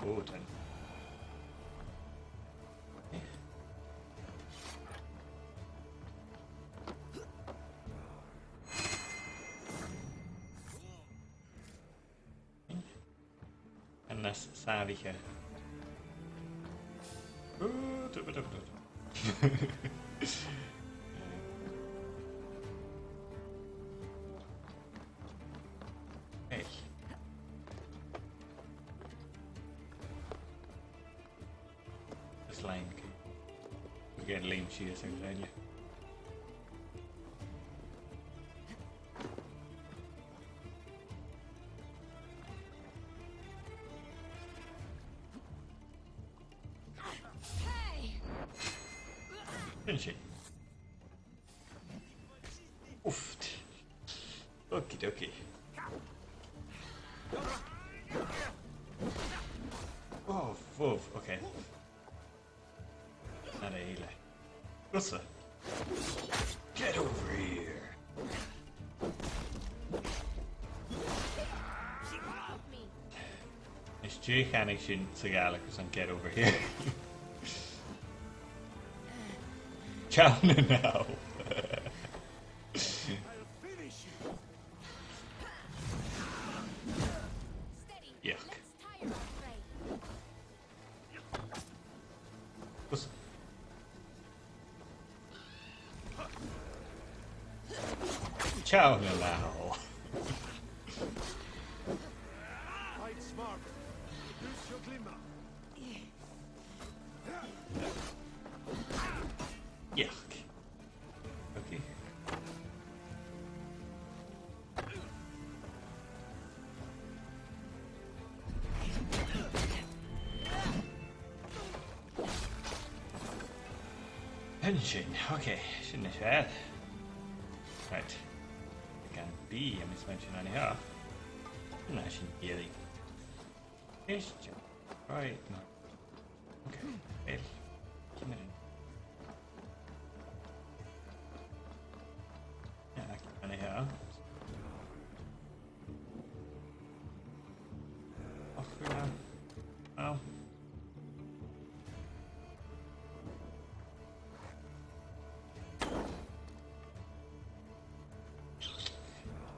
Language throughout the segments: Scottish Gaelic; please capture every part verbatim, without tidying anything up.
Oh, ten. An nas sàmhaiche. Ooh, tu, tu, tu, tu. Hey. Is lean. Bidh mi a' leum sìos an ghrèine. Sin sin. Oof. Okie dokie. Oh, whoa, okay. Not a hele. What's that? Get over here. Is dè a chanadh sinn sa Ghàidhlig airson get over here? Teann a-nall. Yuck. Teann a-nall. Fight smart. Reduce your glimmer. Yuck. Okay. Engine. Okay, sin e. Right. Can be a mismention anyhow. Sin e, sin e. Right. No. Okay. Well, come on. Yeah, I can anyhow. Off we go. Well.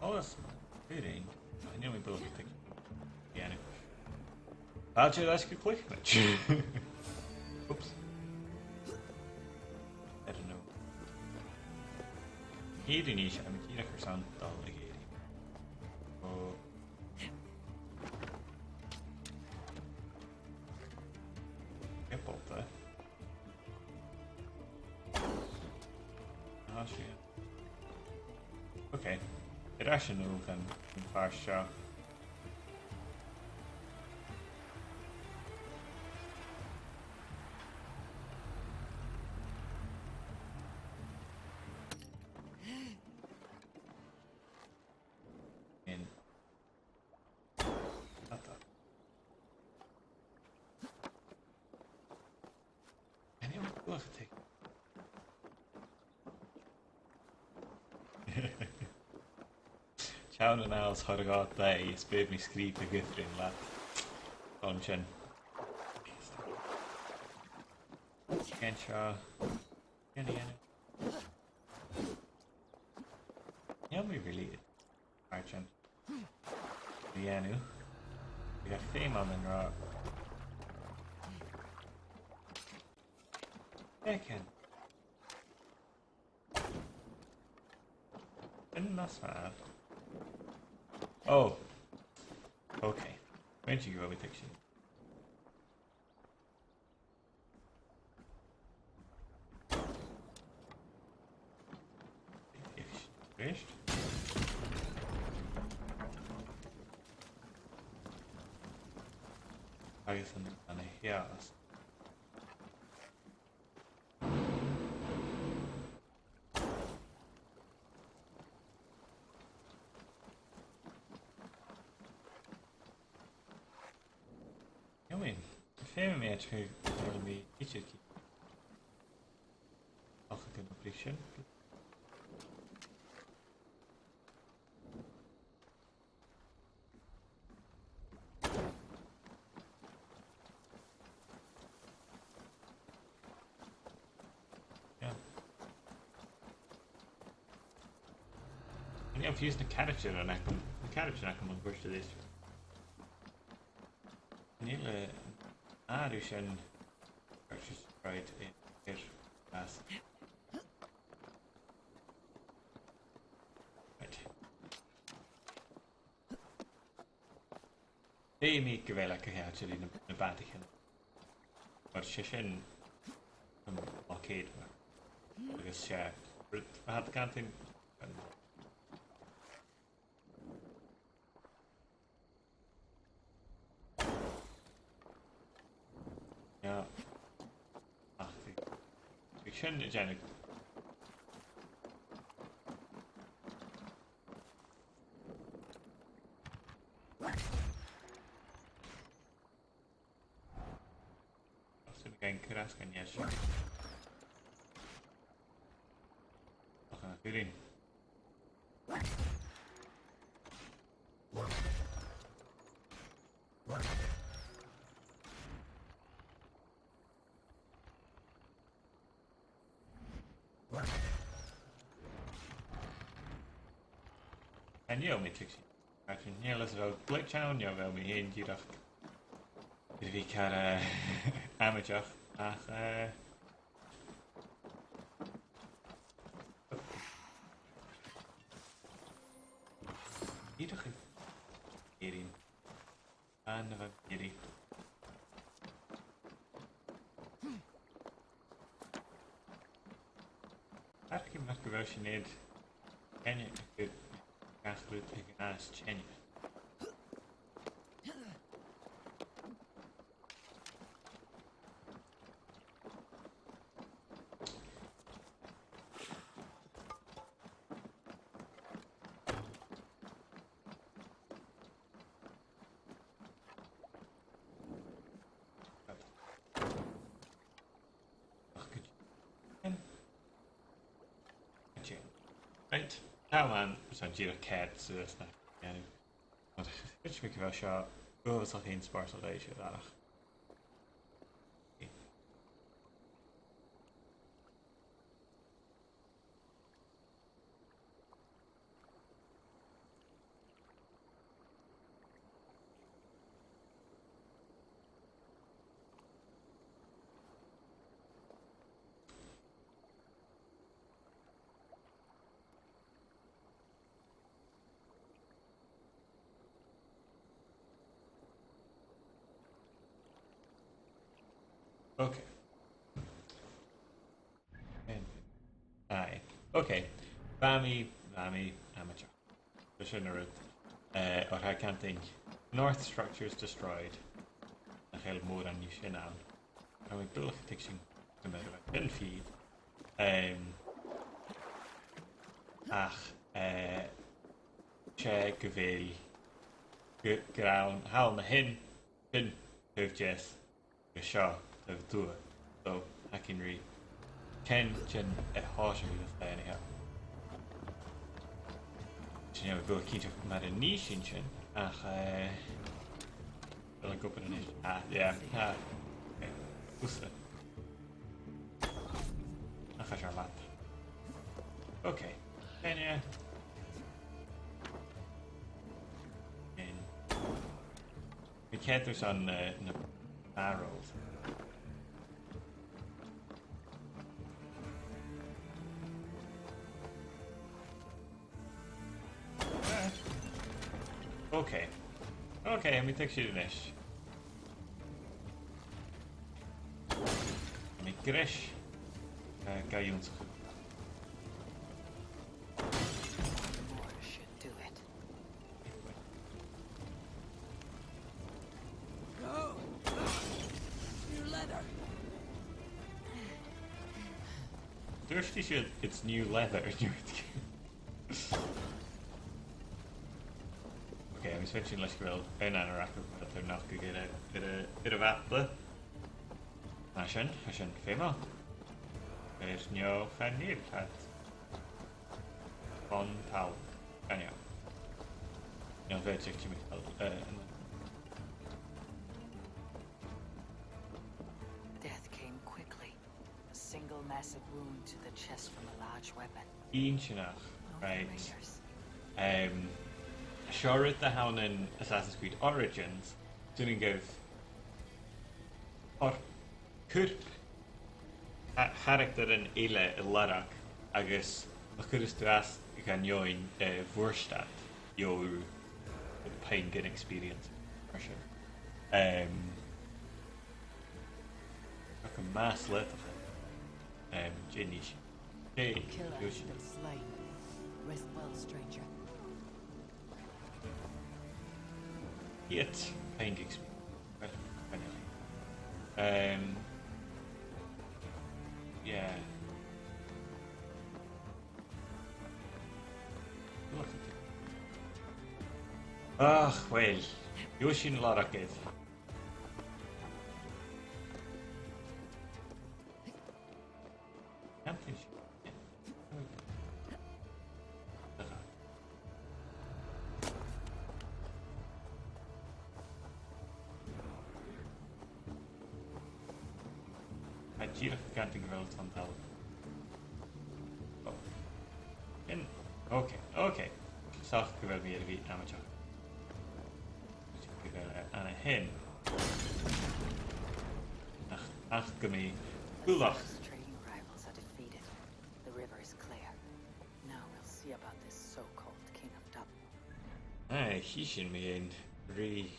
Oh, that's good, eh? I nearly blew up the thing. Yeah, I know. Actually, that's a good click. Oops. I don't know. Here in Asia, I'm here for some doll again. Oh. Apple there. Ah, shit. Okay. Air ais a-null dhan, dhan fhear seo. In. What the? Anyone look at it? Teann a-nall is thoir dhomh e, is bidh mi a' sgrìobhadh gu h-ìosal leat. An sin. Cén seo? Cén a dhéanamh? Níl mi really urgent. Dèanamh. Bha feum agam an-dràsta. Feuch. Sin nas fheàrr. Oh. Okay. Bheir mi gu bheil mi a' tuigsinn. Rest. Agus an, an e, yeah. Anyway, feumaidh mi a' tuigsinn gu bheil mi idir ag iarraidh an operation. Confused na caractaran agam, na caractaran agam an cuairt a-rithist. Chan eil, eh, an àireamh sin purchase right in here. Right. Dè mi gu bheil e gu h-àraidh na, na bàtaichean. Mar 's e sin an arcade mar. Agus 's e rud a tha iad a' cantainn. Yeah. Ach, bidh, bidh sin a' dèanamh. Ach, sin gan cur às gan dèidh sin. Ach, an cuireadh. Chan eil mi a' tuigsinn. Mar sin, chan eil fhios a bheil glitch ann, no a bheil mi fhìn dìreach air a bhith car, eh, amaideach, ach, eh, dìreach ag èirigh. An a bheil mi ag èirigh? Tha mi a' creidsinn gu bheil sin iad. Teine, gu, gach rud a ghabhas teine. Right. Tha e math, so dìreach ceart suas na. Ach, chreid mi gu bheil seo uabhasach fhèin spòrsail a-rithist, a bharrachd. Okay. Aye. Okay. Bha mi, bha mi amaideach. Sin an rud. Eh, oir tha e a' cantainn, North structures destroyed. Nach eil mòran dhiubh sin ann. Tha mi buileach a' tuigsinn gu bheil sin fìor. Em, ach, eh, 's e gu bheil gu-, grunn, thall na h-aon, sin taobh deas, gu seo taobh tuath. So, tha againn ri ceann den a' chòisir a dhèanamh. Sin e, bha mi cinnteach mar a nì sinn sin, ach, eh, a bheil e ag obair a-nis? Ah, yeah, ah, okay. Thusa. Ach, tha seo math. Okay. Then, yeah. Then. Bha mi a' coimhead airson, eh, na barrels. Okay. Okay, tha mi a' tuigsinn a-nis. Tha mi greis, eh, ga ionnsachadh. More should do it. Go! New leather. Thuirt i siud, "It's new leather." Okay, tha mi a' smaoineachadh leis gu bheil aon anorak a' tighinn a-mach gu air a, air a, air a' mhapa. Mar sin, tha sin feumail. Is neo chan eil, tha iad fon talamh. Chan eil. Neo bheir teicte mi, eh, an- Death came quickly. A single massive wound to the chest from a large weapon. Inntinneach, right. No traitors. Um, seo rud a th' ann an Assassin's Creed Origins, 's urrainn dhut corp a charactaran eile a lorg agus ma chuireas tu às dhan fheadhainn, eh, bhùirstead, gheibh thu painting experience. Mar sin. Um, ach am measg leat, um, dè nì sinn. Dè, Killer has been slain. Rest well, stranger. Yet, painting experience. Well, well, um, yeah. Ach, well, gheibh sinn lorg air. Can't finish. Tha e dìreach ag ràdh gu bheil an t-àm ann. Oh. In. Okay, okay. Seach gu bheil mi air a bhith amaideach. Gu bheil e an-sin. Ach, ach gu mì-, buileach. Trading rivals are defeated. The river is clear. Now we'll see about this so-called King of Dub. Aye, chì sinn mu dheidhinn. Ri,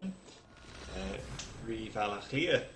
eh, ri Bhaile Àtha Cliath.